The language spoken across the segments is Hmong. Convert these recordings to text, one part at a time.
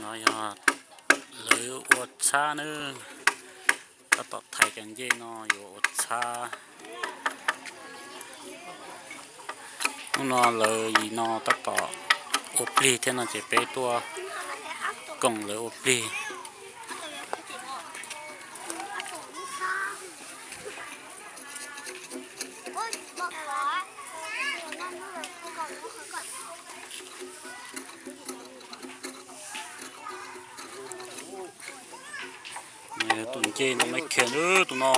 No yog lawv ua txhab nawb, tab tom thaiv cov ncej no yuav ua txhab. Hnub no lawv yim no tab tom ua plig thiab no ces peb tuaj koom lawv ua plig. Tus ncej no me khiav, tus no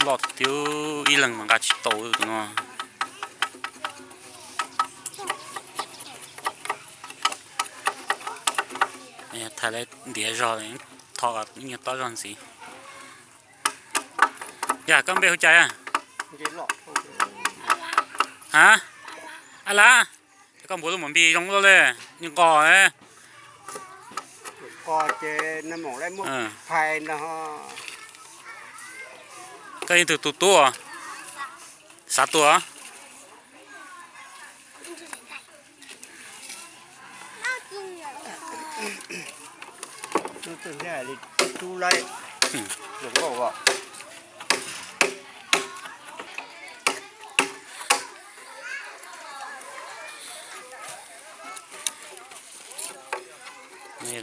loj tiag, ib leeg mas nqa tsis tau tus no. Thaiv lawv ntiav zog, tho kom ib nyuag tob zog ntxiv. Yog koj npe hu cas? Ha, a la, koj npuav lub mos npis zoo luaj li, nws nqos. Koj yeej tus tus tub, xav tus.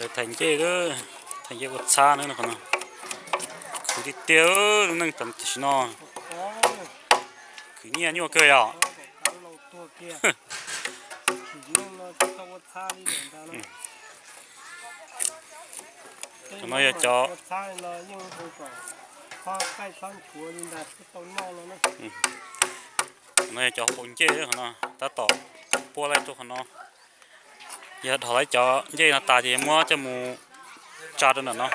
Lawv thaiv ncej, thaiv ncej ua txhab na qhov no. Khwv tiag tiag, lub neej tam sim no khwv nyiaj nyuaj kawg yom. Qhov no yog cov, qhov no yog cov hauv paus ncej, qhov no tab tom pua laij rau qhov no. Yog dhos lawv cov ncej no tas ces muab coj mus tsa rau ntawm no.